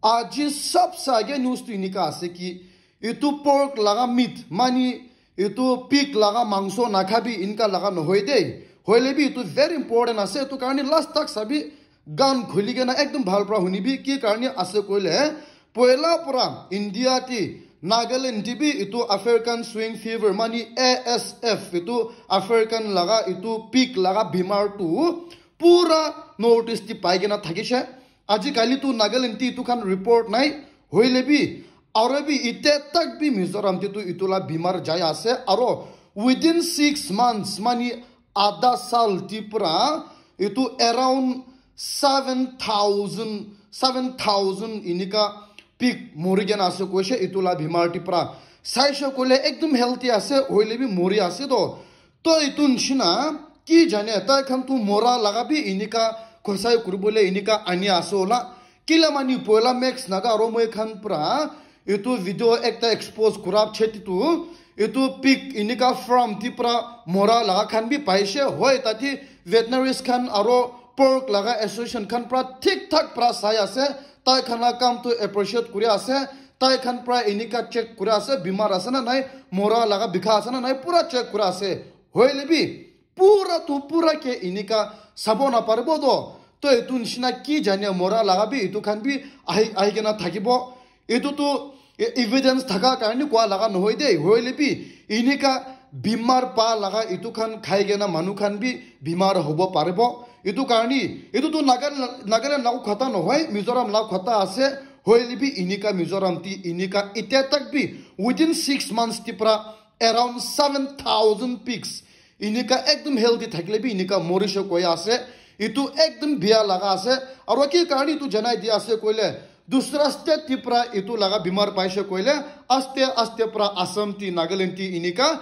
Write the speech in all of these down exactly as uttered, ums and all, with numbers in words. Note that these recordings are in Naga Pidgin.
Aji sabse age news tu inika ase ki, itu pork laga meat, mani itu pig laga mangso nakhabi inka laga nohoi de. Hoile bi itu very important ase, itu karni last tak sabi, gan khuli kena ekdom bhal pra hunibi, ki karni ase koile, poila pra India ti Nagaland ti bi itu African swine fever, mani A S F, itu African laga itu pig laga bimar tu pura North East ti pai kena thakishe. Ajikali tu Nagaland ti itu khan report nai, hoile bi, aro bi ite tak bi Mizoram ti tu itu la bimar jai ase, aro within six months, mani ada sal ti pra, itu around seven thousand, seven thousand inika pig mori kena ase koishe itu la bimar ti pra. Saishe koile ekdom healthy ase, hoile bi mori ase to. To itu nishina, ki jane, tai khan tu mora laga bi inika khosai kuribole inika ani ase ola. Kila mani poila Max Naga aro moi khan pra itu video ekta expose kura cheti tu, itu pig inika farm ti pra mora laga khan bi paishe. Hoi, tati veterinaries khan aro pork laga association khan pra thik thak pra sai ase. Tai khan la kam tu appreciate kuri ase. Tai khan pra inika check kuri ase, bimar ase na nai, mora laga bikha ase na nai, pura check kuri ase. Hoile bi, pura tu pura ke inika sabo na paribo do. To itu nishina ki jane mora laga bi itu khan bi ahi, ahi kena thakibo. Itu tu e-, evidence thaka karni koa laga nohoi de. Hoile bi inika bimar pa laga itu khan khai kena manu khan bi bimar hobo paribo. Itu karni, itu tu Naga-, Nagaland laga khata nohoi, Mizoram laga khata ase. Hoile bi inika Mizoram ti inika ite tak bi within six months ti pra around seven thousand pigs inika ekdom healthy thakile bi inika morishe koi ase. Itu ekdom biya laga ase. Aro ki karni itu janai di ase koile, dusra state ti pra itu laga bimar paishe koile, aste aste pra Assam ti, Nagaland ti inika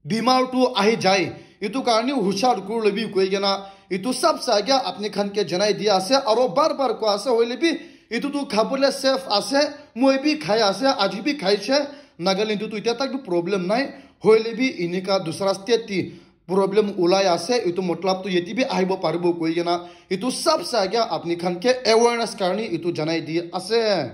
bimar tu ahi jai. Itu karni hushar kuri lobi koi kena itu sabse age apni khan ke janai di ase. Aro bar bar koi ase, hoile bi itu tu khabole safe ase. Moi bi khai ase, aji bi khaishe. Nagaland tu, tu itya tak bi problem nai. Hoile bi inika dusra state ti problem ulai ase, itu matlab tu yate bi ahibo paribo koi kena, itu sabse age apni khan ke awareness karni itu janai di ase.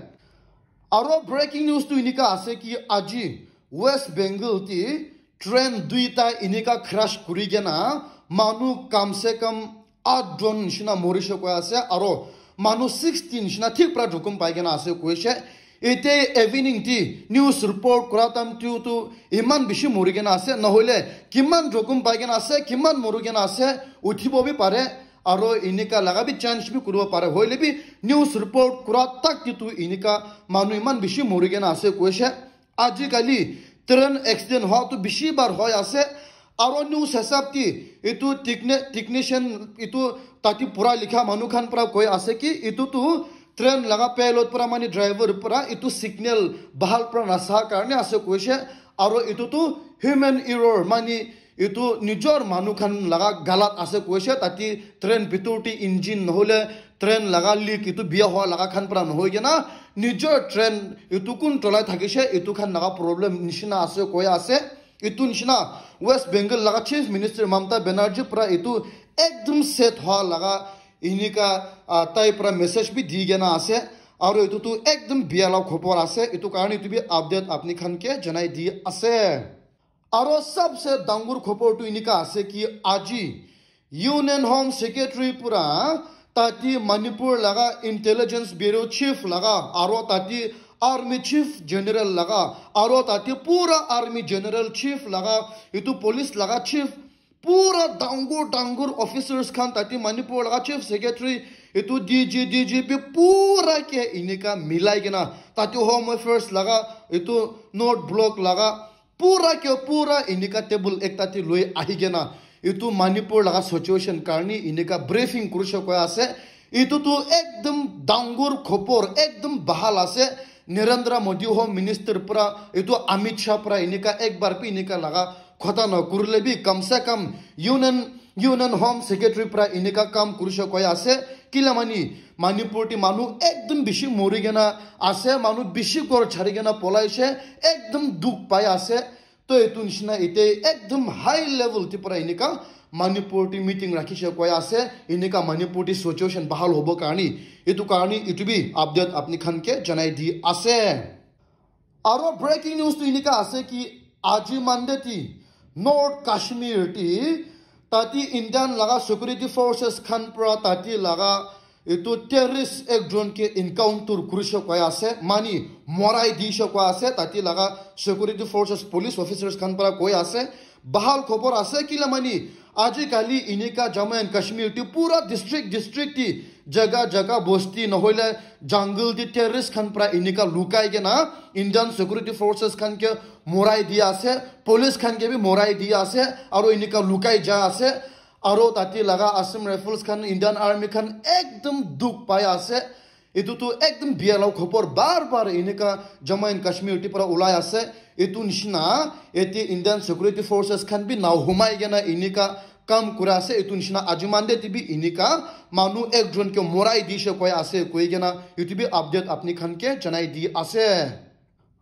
Aro breaking news tu inika ase ki aji West Bengal ti train duita inika crash kuri kena manu kam se kam aat jon nishina morishe koi ase, aro manu sixteen nishina thik pra jokhom pai kena ase koishe. Ite evening ti news report kura time tu tu iman bishi mori kena ase, nohole kiman jokhom pai kena ase, kiman mori kena ase, uthibo bi pare, aro inika laga bi chance bi kuribo pare. Hoile bi news report kura tak ti tu inika manu iman bishi mori kena ase koishe. Ajikali train accident hoa tu bishi bar hoi ase. Aro news hisab ti itu techni-, technician itu tati pura likha manu khan pra koi ase ki itu tu train laga pilot pra mani driver pra itu signal bahal pra nasa karne ase koishe. Aro itu tu human error mani itu nijor manu khan laga galat ase koishe, tati train bitor ti engine nohole train laga leak itu biya hoa laga khan pra nohoi kena nijor train itu kun cholai thakishe itu khan laga problem nishina ase koi ase. Itu nishina West Bengal laga Chief Minister Mamata Banerjee pra itu ekdom sad hoa laga inika, ah, tai pra message bi di kena ase. Aro itu tu ekdom biya la khobor ase. Itu karne itu bi update apni khan ke janai di ase. Aro sabse dangor khobor tu inika ase ki aji Union Home Secretary pra tati Manipur laga Intelligence Bureau Chief laga aro tati Army Chief General laga aro tati pura Army General Chief laga itu police laga chief pura dangor dangor officers khan tati Manipur laga Chief Secretary itu D G, D G P pura ke inika milai kena tati Home Affairs laga itu North Block laga pura ke pura inika table ekta te loi ahi kena itu Manipur laga situation karni inika briefing kurishe koi ase. Itu tu ekdom dangor khobor, ekdom bahal ase. Narendra Modi Home Minister pra itu Amit Shah pra inika ekbar bi inika laga khota na kurile bi kam se kam Union, Union Home Secretary pra inika kam kurishe koi ase. Kila mani Manipur ti manu ekdom bishi mori kena ase, manu bishi ghor chari kena polaishe, ekdom dukh pai ase. To etu nishina ite ekdom high level ti para enika Manipur te meeting rakhishe koi ase, enika Manipur te situation bahal hobo karni, etu karni etu bi update apni khan ke janai di ase. Aro breaking news tu enika ase ki aji Monday ti North Kashmir ti tati Indian laga security forces khan pra tati laga etu terrorist ekjon ke encounter kurishe koi ase, mani morai dishe koi ase, tati laga security forces police officers khan pra koi ase. Bahal khobor ase kila mani aji kali enika Jammu and Kashmir ti pura district district ti jaga jaga bosti nohoile jungle ti terrorist khan pra enika lukai kena Indian security forces khan ke morai di ase, police khan ke bi morai di ase, aro enika lukai ja ase. Aro tati laga Assam Rifles khan, Indian Army khan ekdom dukh pai ase. Etu tu ekdom biya laga khobor bar bar enika Jammu and Kashmir ti pra ulai ase. Etu nishina ete Indian security forces khan bi nao humai kena enika kam kura ase. Etu nishina aji Monday ti bi enika manu ekjon ke morai dishe koi ase koi kena etu bi update apni khan ke janai di ase.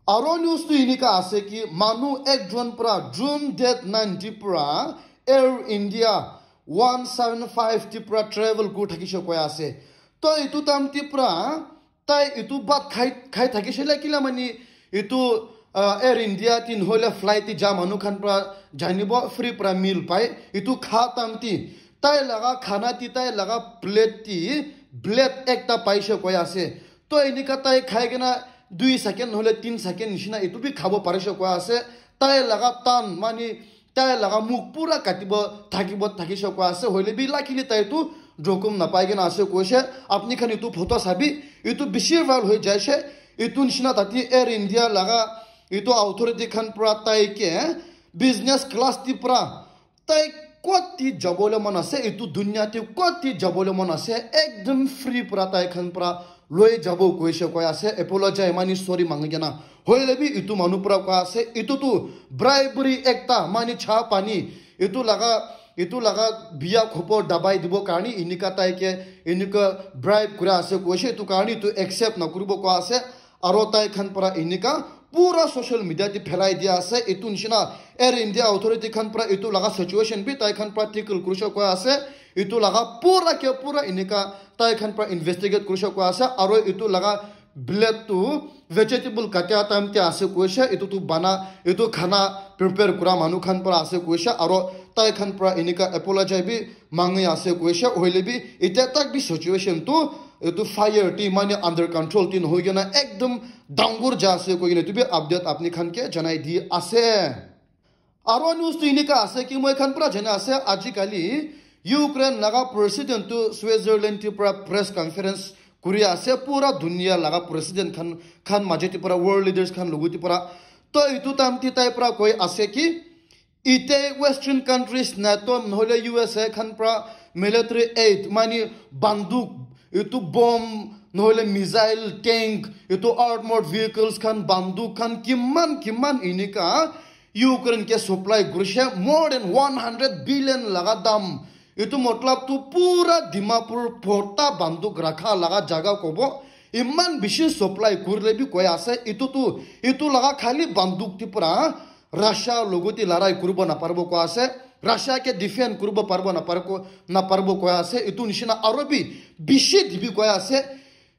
Aro news tu enika ase ki manu ekjon pra June date nine ti pra Air India one seven five ti pra travel kuri thakishe koi ase. To etu time ti pra tai etu bhat khai khai thakishe la kila mani etu uh, Air India ti nohoile flight ti ja manu khan pra janibo free pra meal pai. Etu kha time ti tai laga khana ti tai laga plate ti blade ekta paishe koi ase. To enika tai khai kena dui second nohoile tin second nishina etu bi khabo parishe koi ase. Tai laga tan mani tai laga mukh pura katibo thakibo thakishe koi ase. Hoile bi luckily tai tu jokhom napai kena ase koishe. Apni khan etu photo sabi, etu bishi viral hoi jaishe. Etu nishina tati Air India laga etu authority khan pra tai ke business class ti pra tai kot ti jabole mon ase, etu dunia te kot ti jabole mon ase, ekdom free pra tai khan pra loi jabo koishe koi ase, apologize mani sorry mangi kena. Hoile bi etu manu pra koi ase, etu tu bribery ekta mani cha pani, etu laga, etu laga biya khobor dabai dibo karni enika tai ke enika bribe kura ase koishe, etu karni etu accept na kuribo koi ase. Aro tai khan pra enika pura social media te phelai dia ase. Etu nishina Air India authority khan pra etu laga situation bi tai khan pra tackle kurishe koi ase. Etu laga pura ke pura enika tai khan pra investigate kurishe koi ase. Aro etu laga blade tu vegetable katia time te ase koishe. Etu tu bana, etu khana prepare kura manu khan pra ase koishe. Aro tai khan pra enika apologize bi mangi ase koishe. Hoile bi etia tak bi situation tu etu fire ti mane under control ti nohoi kena ekdom dangor ja ase koi kena etu bi update apni khan ke janai di ase. Aro news tu enika ase ki moi khan pura jana ase, aji kali Ukraine laga president tu Switzerland ti pura press conference kuri ase, pura dunia laga president khan, khan maje ti pura world leaders khan logo ti pura. To etu time ti tai pura koi ase ki ite Western countries, NATO, nohole U S A khan pra military aid, mani banduk, etu bomb, nohole missile, tank, etu armored vehicles khan, banduk khan, kiman, kiman enika Ukraine ke supply kurishe, more than one hundred billion laga dam. Etu matlab tu pura Dimapur phota banduk rakha laga jaga kobo. Iman bishi supply kurile bi koi ase, etu tu, etu laga khali banduk ti pura Russia logote larai kuribo naparibo koi ase, Russia ke defend kuribo paribo naparibo, naparibo koi ase, etu nishina aro bi bishi dibi koi ase.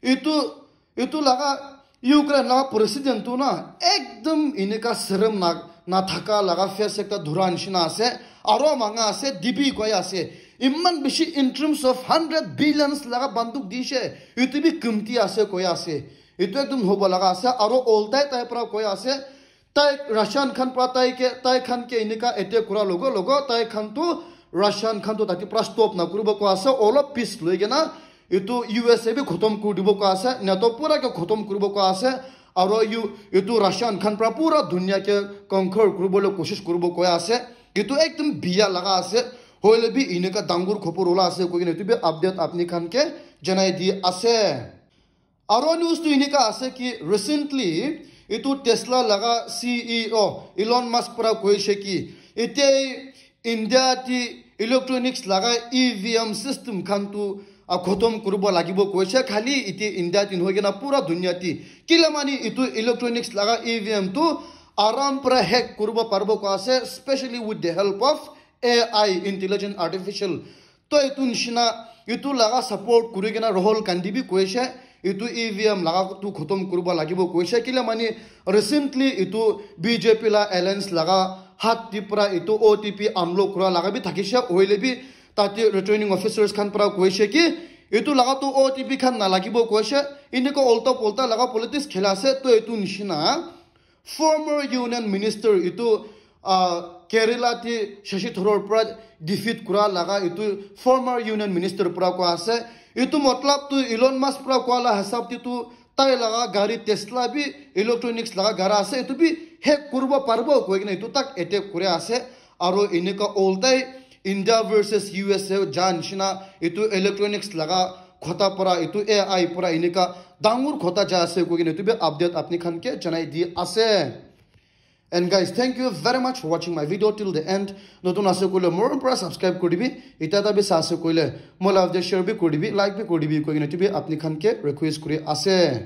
Etu, etu laga Ukraine laga president tu na ekdom enika serem na, na thaka laga face ekta dhura nishina ase, aro manga ase, dibi koi ase. Iman bishi in terms of hundred billions laga banduk dishe, etu bi kumti ase koi ase. Etu ekdom hobo laga ase, aro oltai tai pura koi ase, tai Russian khan pra tai ke, tai khan ke enika attack kura logo logo, tai khan tu Russian khan tu tati pra stop na kuribo koi ase, olop peace loi kena, etu U S A bi khotom kuri dibo koi ase, NATO pura ke khotom kuribo koi ase, aro yu, etu Russian khan pra pura dunia ke conquer kuribo le koshish kuribo koi ase, etu ekdom biya laga ase, hoile bi enika dangor khopor ola ase koi kena etu bi update apni khan ke janai di ase. Aro news tu enika ase ki recently etu Tesla laga C E O Elon Musk pra koishe ki ite India ti electronics laga E V M system khan tu, ah, khotom kuribo lagibo koishe, khali ite India ti nohoi kena pura dunia ti. Kila mani etu electronics laga E V M tu aram pra hack kuribo paribo koi ase, specially with the help of A I, intelligent artificial. To etu nishina, etu laga support kuri kena Rahul Gandhi bi koise, etu E V M laga tu khotom kuribo lagibo koise. Kile mani recently etu B J P la alliance laga hat di pura etu O T P unlock kura laga bi thakise, hoile bi tate returning officers khan pura koise ki etu laga tu O T P khan nalagibo koise. Eneka ulta pulta laga politics khela ase, to etu nishina. Former Union Minister itu, ah, Kerala ti Shashi Tharoor pra defeat kura laga itu former Union Minister pra koa ase. Itu matlab tu Elon Musk pra koa la hisab ti tu tai laga gari Tesla bi electronics laga gari ase, itu bi hack kuribo paribo koi kena itu tak attack kuri ase. Aro eneka oltai India versus U S A ja nishina itu electronics laga khota para itu A I para eneka dangor khota ja ase koi kena itu bi update apni khan ke janai di ase. And guys, thank you very much for watching my video till the end. Notun ase koile more para subscribe kuri dibi. Ita ta bi sa ase koile more live de share bi kuri dibi, like bi kuri dibi koi kena itu bi apni khan ke request kuri ase.